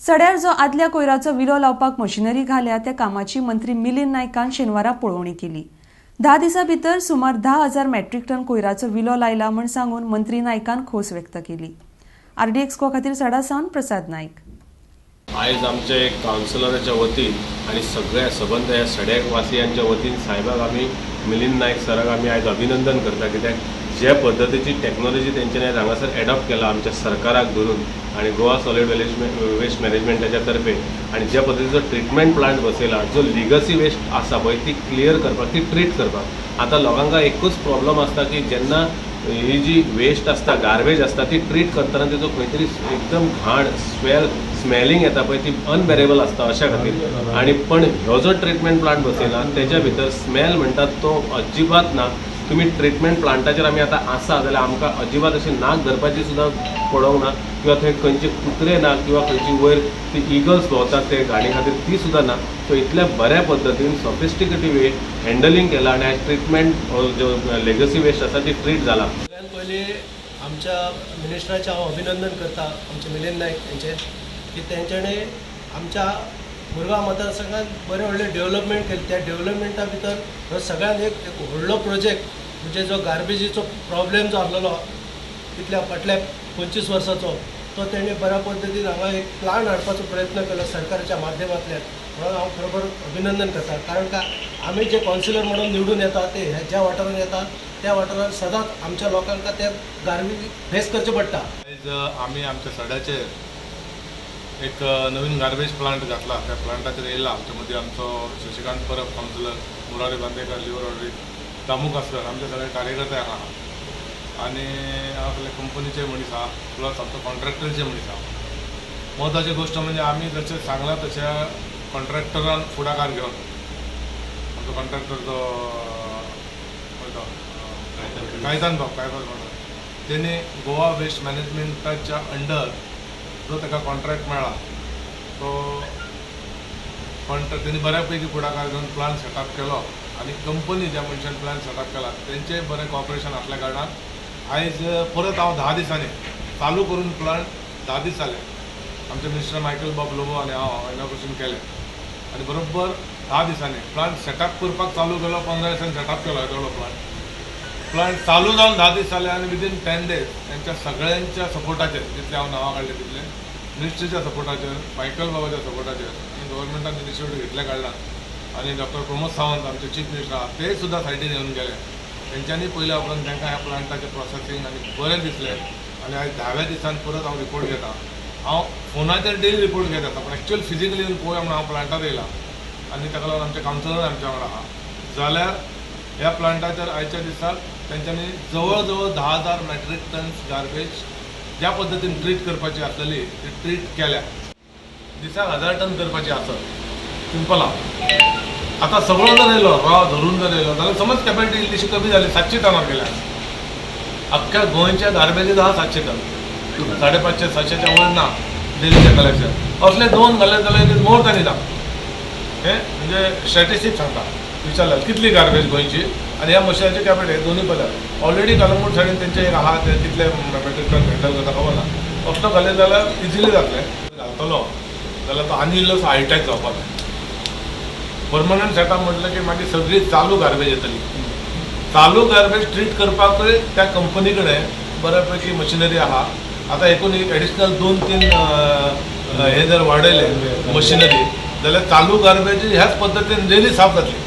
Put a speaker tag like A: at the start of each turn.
A: सड्यार जो आदल्या कोयराचो विलो लावपाक मशिनरी घाल्या त्या कामाची मंत्री मिलिंद नायकान शेनवारा पळोवणी केली. 10 दिसां भितर सुमार 10,000 मेट्रीक टन कोयराचो विलो लायला म्हूण सांगून मंत्री नायकान खोस व्यक्त केली. आरडीएक्स को खातीर सडा सावन प्रसाद नायक.
B: आयज आमचे कावन्सिलराच्या वतीन आनी सगळ्या सबंद ह्या सड्याक वासियांच्या वतीन साहेबाक आमी, मिलिंद नायक सराक आमी आयज अभिनंदन करता, कित्याक जे पद्दतीची टॅक्नॉलॉजी तेंच्यांनी आयज हांगासर एडॉप्ट केला आमच्या सरकाराक धरून आनी गोवा सॉलिड वेस्ट मॅनेजमेंटाच्या तर्फे आनी ज्या पद्दतीचो ट्रिटमेंट प्लांट बसयला, जो लिगसी वेस्ट आसा पळय ती क्लियर करपाक, ती ट्रीट करपाक. आतां लोकांक एकूच प्रॉब्लम आसता की जेन्ना ही जी वेस्ट आसता, गार्बेज आसता, ती ट्रीट करतना तेजो खंय तरी एकदम घाण स्मेलिंग येता पळय, ती अनबेरेबल आसता. अशा खातीर आनी पण ह्यो जो ट्रिटमेंट प्लांट बसयला तेज्या भितर स्मेल म्हणटात तो अजिबात ना. तुमी ट्रिटमेंट प्लांटाचेर आमी आतां आसा जाल्यार आमकां अजिबात अशी नाक धरपाची सुद्दां पडोंक ना किंवा थंय खंयचे कुत्रे ना किंवा खंयची वयर ती इगल्स भोंवतात ते घाणी खातीर ती सुद्दां ना. सो इतल्या बऱ्या पद्दतीन सॉफिस्टिकेटेड वे हँडलिंग केलां आनी आयज ट्रिटमेंट जो लेगसी वेस्ट आसा ती ट्रीट जाला.
C: सगळ्यात पयलीं आमच्या मिनिस्टराचें हांव अभिनंदन करता, आमचे मिलिंद नायक हेंचें, की तेंच्यांनी आमच्या मुरगांव मतदारसंघात बरें व्हडलें डेवलपमेंट केलें. त्या डेवलपमेंटा भितर हो सगळ्यात एक एक व्हडलो प्रोजेक्ट म्हणजे जो गार्बेजीचो प्रॉब्लेम जो आसलेलो कितल्या फाटल्या 25 वर्साचो, तो तेणी बऱ्या पद्दतीन हांगा एक प्लांट हाडपाचो प्रयत्न केलो सरकाराच्या माध्यमांतल्यान, म्हणून हांव खरोखर अभिनंदन करता. कारण काय, आमी जे कावन्सिलर म्हणून निवडून येता ते ह्या ज्या वाठारांत येता त्या वाठारांत सदांच आमच्या लोकांक ते गार्बेज फेस करचें पडटा.
D: आयज आमी आमच्या सड्याचेर एक नवीन गार्बेज प्लांट घातला. त्या प्लांटाचेर येयला आमच्या मदीं आमचो शशिकांत परब कावन्सिलर, मुरारी बांदेकर, लिओ रॉड्रिग, दामू कासकर, आमचे सगळे कार्यकर्ते हांगा आहा आनी हांगा कंपनीचे मनीस आहा, प्लस आमचो कॉन्ट्रॅक्टरचे मनीस आहा. म्हत्वाची गोश्ट म्हणजे आमी जशें सांगलां तशें कॉन्ट्रॅक्टरान फुडाकार घेवन, आमचो कॉन्ट्रॅक्टर जो पळय तो कायतान बाब, कायतान बाब, तेणी गोवा वेस्ट मॅनेजमेंटाच्या अंडर जो ताका कॉन्ट्रॅक्ट मेळ्ळा तो कॉन्ट्रॅक्ट तेणी बऱ्या पैकी फुडाकार घेवन प्लांट सेटअप केलो आनी कंपनी ज्या मनशान प्लांट सेटअप केला तेंचें बरें कॉपरेशन आसल्या कारणान आयज परत हांव 10 दिसांनी चालू करून प्लांट 10 दीस जाले. आमचे मिनिस्टर मायकल बाब लोबो आनी हांव इनॉग्रेशन केलें आनी बरोबर 10 दिसांनी प्लांट सेटअप करपाक चालू केलो. 15 दिसांनी सेटअप केलो एदोळो प्लांट. प्लांट चालू जावन 10 दीस जाले आनी विदीन 10 डेज तेंच्या सगळ्यांच्या सपोर्टाचेर, जितले हांव नांवां काडले तितले मिनिस्ट्रीच्या सपोर्टाचेर, मायकल बाबाच्या सपोर्टाचेर आनी गव्हर्मेंटान इनिशिएटीव घेतल्या कारणान आनी डॉक्टर प्रमोद सावंत आमचे चीफ मिनिस्टर आहा ते सुद्दां सायडीन येवन गेले. तेंच्यांनी पयल्या उपरांत तांकां ह्या प्लांटाचें प्रोसेसींग आनी बरें दिसलें आनी आयज 10व्या दिसान परत हांव रिपोर्ट घेता. हांव फोनाचेर डेली रिपोर्ट घेत आसा, पूण एक्चुअल फिजिकली येवन पळोवया म्हणून हांव प्लांटार येयला आनी ताका लागून आमचे कावन्सिलर आमच्या वांगडा आहा. जाल्यार ह्या प्लांटाचेर आयच्या दिसाक तेंच्यांनी जवळ जवळ 10,000 मेट्रीक टन्स गार्बेज ज्या पद्दतीन ट्रीट करपाची आसलेली ती ट्रीट केल्या. दिसाक 1000 टन करपाची आसत, सिंपल आहा. आतां सगळो जर येयलो, रॉ धरून जर येयलो जाल्यार समज कॅपेसिटी इल्लीशी कमी जाली, 700 टनार गेल्या. अख्ख्या गोंयच्या गार्बेजीस आहा 700 टन, 550 700च्या वयर ना डेलीचें कलेक्शन. असले दोन घाले जाल्यार it is more than enough. हें म्हणजे स्टॅटिस्टीक सांगता, विचारल्यार कितली गार्बेज गोंयची आनी ह्या मशिनाची कॅपेसिटी दोनूय पळयल्यार ऑलरेडी कलंगूट सायडीन तेंचे एक आहा, ते कितले मेट्रीक टन हँडल करता खबर ना. असलो घाले जाल्यार इजिली जातलें. घालतलो जाल्यार तो आनी इल्लोसो हायटॅक जावपाक जाय. परमनंट सेटअप म्हटलें की मागीर सगळी चालू गार्बेज येतली. चालू गार्बेज ट्रीट करपाकूय त्या कंपनी कडेन बऱ्या पैकी मशिनरी आहा. आतां एकूण एक एडिशनल 2-3 हे जर वाडयले मशिनरी जाल्यार चालू गार्बेज ह्याच पद्दतीन रियली साफ जातली.